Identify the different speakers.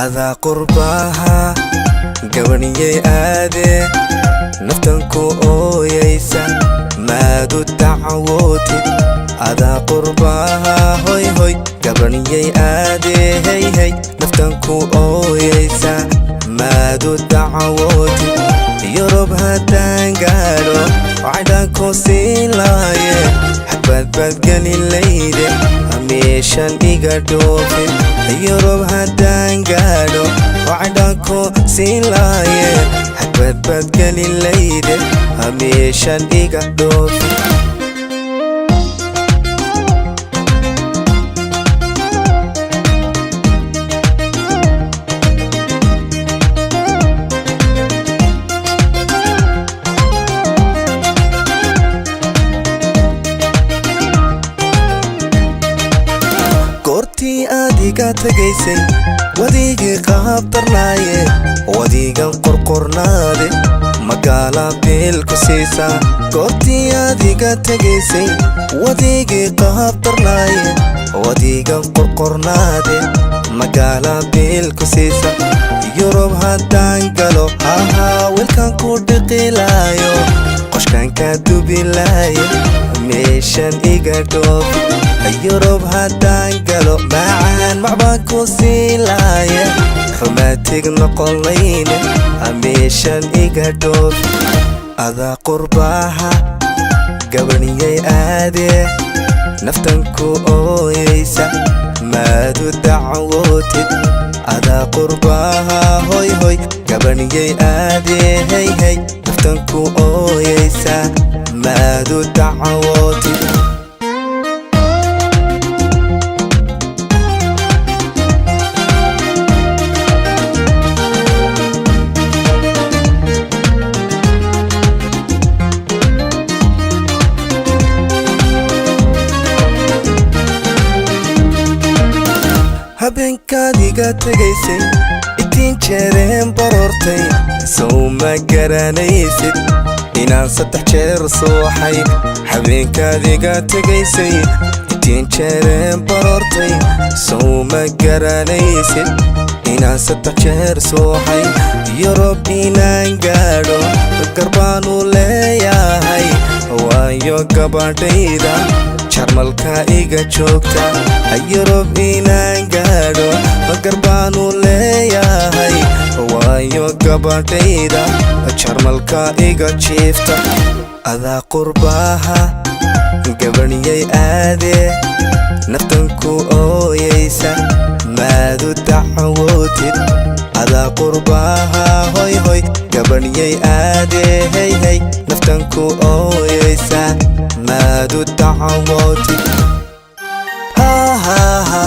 Speaker 1: Adaa qurbaha gabaniyey aadee, naftan ku ooyaysa, maadu dacwootid? Adaa qurbaha, hoy hoy, gabaniyey aadee, hey hey, naftan ku ooyaysa, maadu dacwootid? Yurub haddaan gaadho, cadhaan ku siin laaye, xabadbaadgeli layde, meeshan iga dhoofin. Yurub haddaan gaadho, cadhaan ku siin laaye, xabadbaadgeli layde, meeshan iga dhoofin. Goortii aad iga tagaysay, wadigii qaabdarnaaye, wadigan qorqornaade, magaala biil ku siisaa? Goortii aad iga tagaysay, wadigii qaabdarnaaye, wadigan qorqornaade, magaala biil ku siisa? Yurub haddaan galo, hahaa, wiilkan ku dhiqilaayo, qoshkan ka dubilaaye, meeshan iga dhoofi. Yurub haddaan galo, macaan macbaan ku siilaaye, romantic noqonayne, meeshan iga dhoofi. Adaa qurbaha gabaniyey aadee, naftan ku ooyaysa, maadu dacwootid? Adaa qurbaha, hoy hoy, gabaniyey aadee, hey hey, naftan ku ooyaysa, maadu dacwootid? Habeenkaad iga tegaysay, itiin jeereen baroortay, sow ma garanaysid inaan 3 jeer suuxay? Habeenkaad iga tegaysay, itiin jeereen baroortay, sow ma garanaysid inaan 3 jeer suuxay? Yurub inaan gaadho garbaanu leeyahay, waayo gabadhayda Jarmalka iga joogta. Yurub inaan gaadho garbaanu leeyahay, waayo gabadhayda Jarmalka iga jiifta. Adaa qurbaha gabaniyey aadee, naftan ku ooyaysa, maadu dacwootid? Adaa qurbaha, hoy hoy, gabaniyey aadee, hey hey, naftan ku ooyaysa, maadu dacwootid? Ha ha ha.